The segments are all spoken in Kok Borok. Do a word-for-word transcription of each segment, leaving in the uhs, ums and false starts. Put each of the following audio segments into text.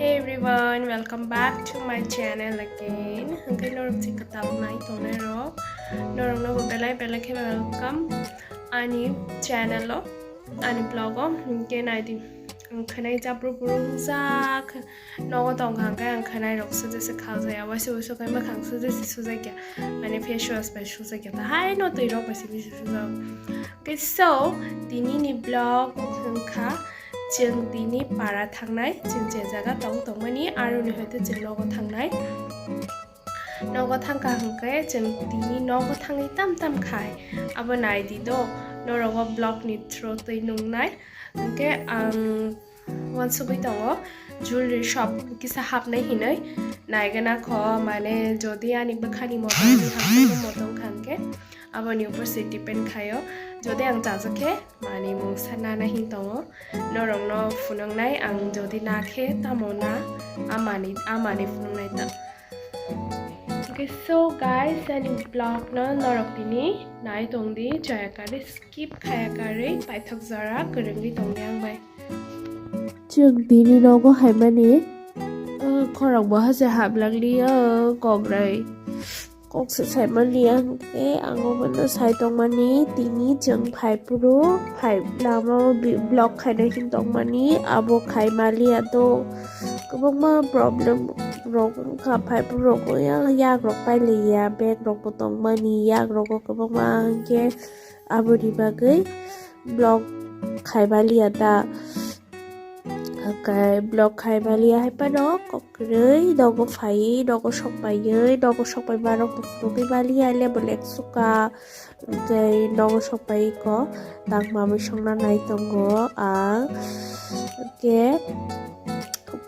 Hey everyone, welcome back to my channel again. Hwnkhe norok si kwtal nai tongnai rok, norok no bo belai belai khe welcome ani channel o, ani vlog o. Hwnkhe nai di, ang khwnai japru puru wngjak, nogo tong kha hwnkhe ang khwnai rok se jese khal jaya, waisa waisa khe mwkhang se jese sujak ya, mane face wash bai sujak ya, ta hai no twi rok bai se bisi sujak. Okay, so tini ni vlog wngkha chwng tini para thangnai, chwng je jaga tong tongmani, aroni hoite chwng nogo thangnai. Nogo thangkha hwnkhe chwng tini nogo thangwi tam tam khai. Abo nai di do, norogo vlog ni through twi nungnai. Hwnkhe ang wansugwi tongo jewelry shop kisa hapnai hinwi. Naigwna kho, mane jodi ani bwkhani motom ni hamjakma motom kha hwnkhe aboni upor se depend khaio. Jodi ang chajak khe, mani mungsa nana hin tongo. Norokno phunuknai ang jodi na khe tamo na, amani, amani phunuknai ta. Okay, so guys, ani vlog no norok tini nai tong di, chaya kari skip khaya kari, paithak jora kwrwngwi tong di ang bai. Chwng tini nogo haimani, uh, khorok bo hase hablak liya, uh, kokrai. Kok se sai maliya hwnkhe ang obono sai tongmani, tini chwng phai phuru phai lama o bi-, vlog khaina hin tongmani, abo khai maliya do. Kwbangma problem rok wngkha, phai phuru rok yang yak rok pailiya, bag rok bo tongmani, yak rogo kwbangma hwnkhe aboni bagwi vlog khai maliya ta. Hwnkhe vlog khai maliya hai phano kok kwrwi nogo phaiwi, nogo sok paiwi, nogo sok pai barok bo phunugwi maliya, lebo lek suka. Hwnkhe nogo sok pai ko tang mamwi songna nai tongo ang. Hwnkhe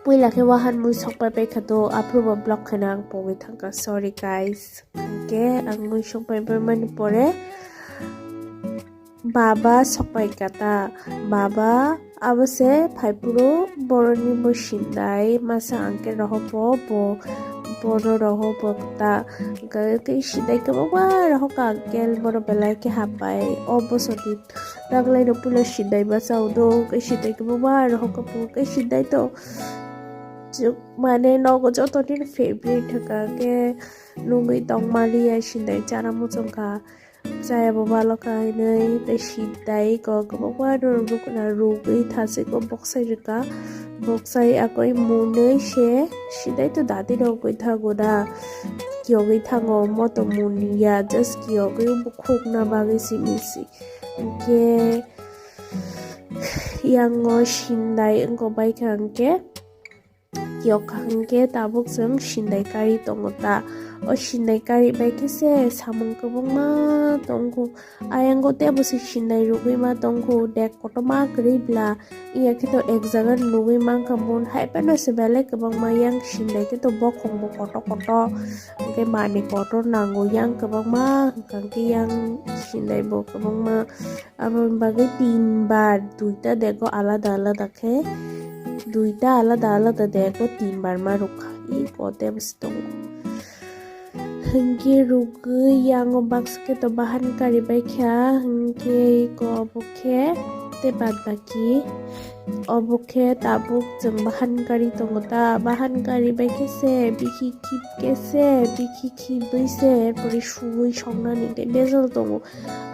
puila khe wahan mui sok pai pai kha do, aphuru bo vlog khaina ang pogwi thangkha, sorry guys. Hwnkhe ang mui sok pai pai mani pore baba sok pai kha ta, baba abo se phai phuru boroni bo sindai masa hwnkhe rohobo bo, bono rohobo ta, hwnkhe tei sindai kwbangma rohokha uncle, bono belai khe hapai o bosor ni taklaino puila sindai masa o do, hwnkhe sindai kwbangma rohokha bo, hwnkhe sindai to mane nogo joto nini favorite hwnkha khe nugwi tong maliya, sindai chana muchungkha. Chaya bo balo kha hinwi tei sindai ko kwbangma norok nukna rugwi thasiko boksai rwkha. Boksai akoi munwi se sindai to dati rogwi thango da. Kiyogwi thango moto muniya, just kiyogwi bukhukna bagwi simi si. Hwnkhe yango sindai wngkha bai kha hwnkhe. Kiyok kha hwnkhe tabuk chwng sindai kari tongo ta. O sindai kari bai khe se samung kwbangma tongo. Ayang o tei bo se sindai rugwi ma tongo. Dek kotorma kwrwi bla. Iya khe to ek jaga nugwi mankha bun. Hai phano se belai kwbangma yang sindai khe to bokhong bo kotor kotor. Hwnkhe manwi kotor nango yang kwbangma. Hwnkhe yang sindai bo kwbangma. Aboni bagwi tin bar duita dego alada alada khe, duita alada alada dego tin bar ma rwkha. Iko tebsi tongo. Hwnkhe rwgwi yango baksa khe to bahan kari bai kha, hwnkhe iko obo khe tei bad baki obo khe tabuk chwng bahan kari tongo ta, bahan kari bai khe se bikhi khip khe se bikhi khibwi se erpore suwi songnani tei bejal tongo.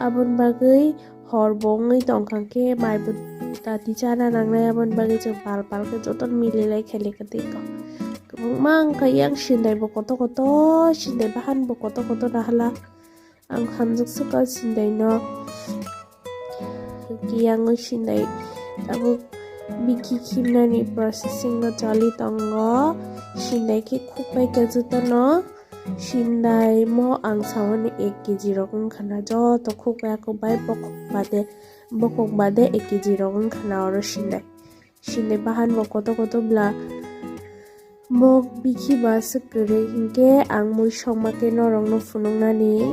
Aboni bagwi hor bo wngwi tongkha khe mai bo tati chana nangnai, aboni bagwi chwng pal pal khe jotono mililai khailai kha tei kok. Kwbangma wngkha yang sindai bo kotor kotor, sindai bahan bo kotor kotor nahala. Ang hamjak swkang sindai no. Yang sindai tabuk bikhi khimnani processing o choli tongo. Sindai khe khukbai khe jotono. Sindai mo ang samani ek kg rok wngkha na, joto khukbai khukbai bokhok bade, bokhok bade ek kg rok wngkha na oro sindai. Sindai bahan bo kotor kotor bla. Mok bikhi ba swk kwrwi hinkhe ang mui songma khe norokno phunuknani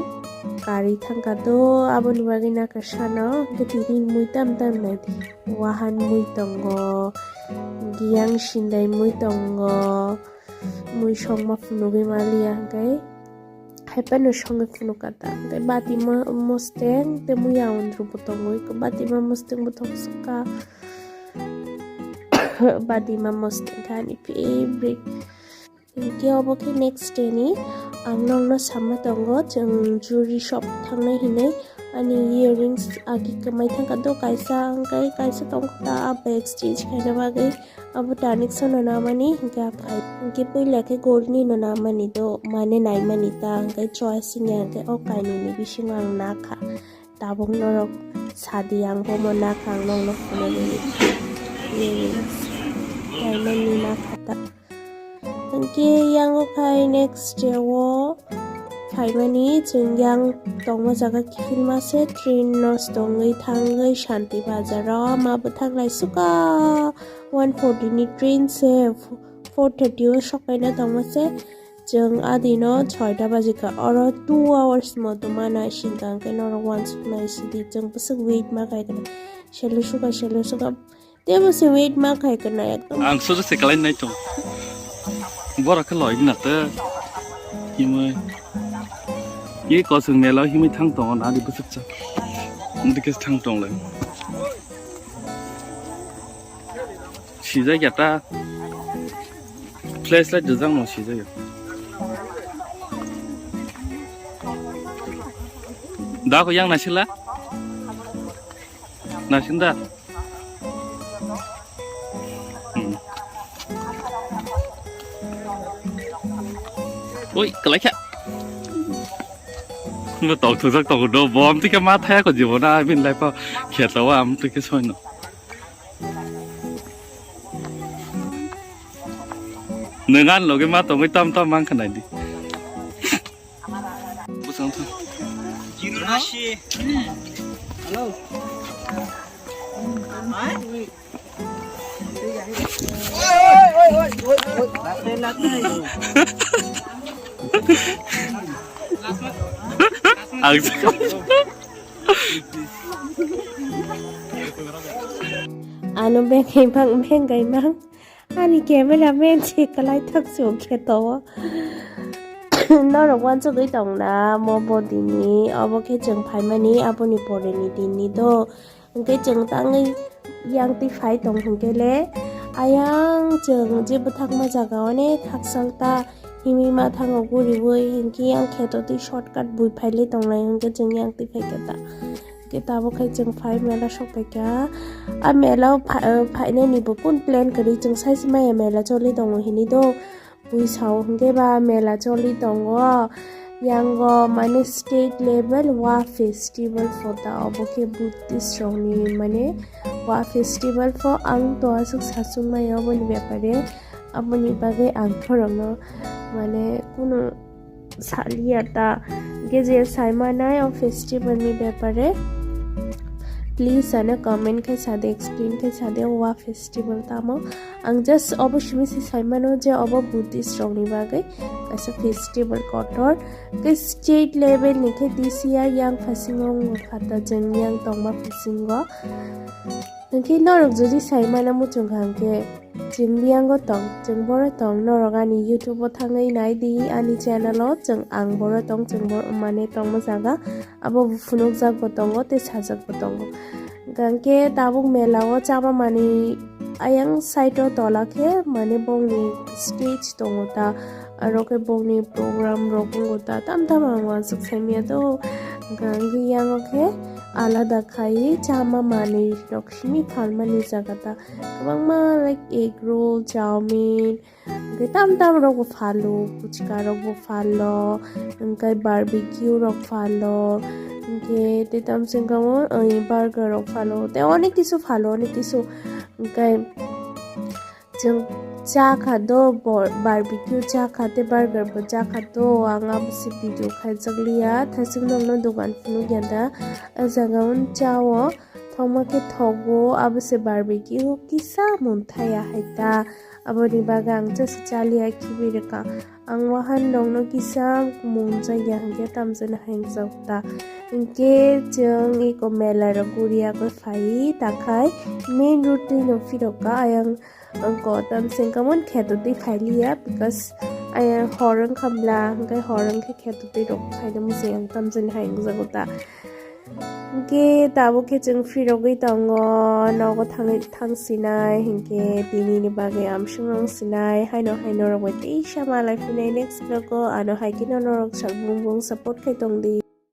kari thangkha do, aboni bagwi nakha sano hinkhe tini mui tam tam naidi. Wahan mui tongo, giyang sindai mui tongo. Mui songma phunugwi maliya hwnkhe haiphano songwi phunukha ta. Hwnkhe batima mosteng tei muya ondro bo tongwi, batima mosteng bo thok swkha. Badima mosting kha ani favorite. Hinkhe obo khe next day ni ang nokno samna tongo, chwng jewelry shop thangnai hinwi. Ani earrings agi kwmai thangkha do kaisa, hwnkhe kaisa tongkha ta, abo exchange khaina bagwi. Abo Tanishq no namani, hinkhe aphai. Hinkhe puila khe gold ni no namani do, mane naimani ta, hinkhe choice wngya, hinkhe o kainwi ni bisingo ang nakha. Tabuk norok sadi, ang bomo nakha, ang nokno phunugwi earrings naimani nakha ta. Hinkhe yango khai next day o phaimani, chwng yang tongma jaga kiphilma se, train no tongwi thangwi Shanti Bazar o ma bwthak lai suka one forty ni train se four thirty o sokaina tongma se. Chwng adino soita bajikha, oro two hours moto ma naisingkha, hinkhe norok uansuknai sidi, chwng bwswk wait ma khaikha, selo suka, selo suka. Tebo se wait ma khai kana ekdom. Ang suju se kalai nai tong. Bora khe loi na te. Himui. Ye kosong mela himui thang tong na di bwswk cha. Ndi khe thang tong lai. Sijak ya ta. Flashlight dujang no sijak ya. Da ko yang nasila. Nasinda. Hmm. Oi, kalaikha. Bo tok thujak tok do, bom tike ma thaya ko jibona, bin lai pa khetla wa am tike soino. Nungan loge ma tongoi tam tam mang khanai di. Bwsang thang. Hello. Ang ano bengkai mang, bengkai mang. Ani camera man se kalai thak se o khe to. Norok uansugwi tong na mo bo dini, obo khe chwng phaimani aboni pore ni din ni do. Hwnkhe chwng tangwi yang twi phai tong hwnkhe le, ayang chwng je bwthakma jaga o ne khakchang ta himwi ma thango guriwi, hwnkhe yang kheto twi shortcut bui phai le tong lai hwnkhe chwng yang twi phai khe ta. Hwnkhe tabuk khai chwng phai mela sok pai kha. A mela o pha-, phainani bo kun plan kwrwi chwng sai se maya mela choli tongo hinwi do. Bui sao hwnkhe ba mela choli tongo. Yango mane state level wa festival pho ta, obo khe Buddhist rokni mane wa festival pho. Ang to aswk sachung maya oboni bepare, aboni bagwi ang norokno mane kunu saliya ta, hwnkhe je saimanai o festival ni bepare, please ano comment khai sade, explain khai sade, wa festival tamo. Ang just obo simi se saimano je obo Buddhist rokni bagwi kaisa festival kotor. Hwnkhe state level ni khe D C I yang phasingo wngkha ta, chwng yang tongma phasingo. Hwnkhe norok jodi saimano muchungkha hwnkhe, chwng biyango tong, chwng boro tong, norok ani YouTube o thangwi nai di, ani channel o chwng ang boro tong, chwng boro mane tongma jaga, abo bo phunukjak bo tongo tei sajak bo tongo. Hwnkhe tabuk mela o chama manwi ayang side o tola khe mane bongni stage tongo ta, aro khe bongni program rok wngo ta, tam tam ang uansuk saimanya do. Hwnkhe yango khe alada khai chama manwi rok simi phalmani jaga ta. Kwbangma like egg roll, chowmin, hwnkhe tam tam rok bo phalo, puchka rok bo phalo, hwnkhe barbecue rok phalo, hwnkhe tei tam se wngkha mo, burger rok phalo, tei onek kisu phalo, onek kisu, hwnkhe chwng cha kha do, bo-, barbecue cha kha tei burger bo cha kha do, ang abo se video khaijak liya, thaichuk nokno dogan phunukya da, o jaga o cha o. Thokma khe thogo, abo se barbecue kisa munthaya hai ta. Aboni bagwi ang just chaliya khibi rwkha. Ang wahan rokno kisa munjakya hwnkhe tamjani hai wngjak ta. Hwnkhe chwng eko mela rok guriya khe phai takhai main road twino phirokha ayang. Ang ko tam sengkamon kheto twi phailiya because ayang hor wngkha bla, hwnkhe hor wngkhe kheto twi rok phaina muchung yang tamjani hai wngjago ta. Hingke tabuk khe chwng free rogwi tongo, nogo thangwi thang sinai, hingke tinini bagwi amsung rong sinai, haino haino rok bai teisa malai phinai next vlog o, ano hai khe no norok sal brum brum support khai tong di.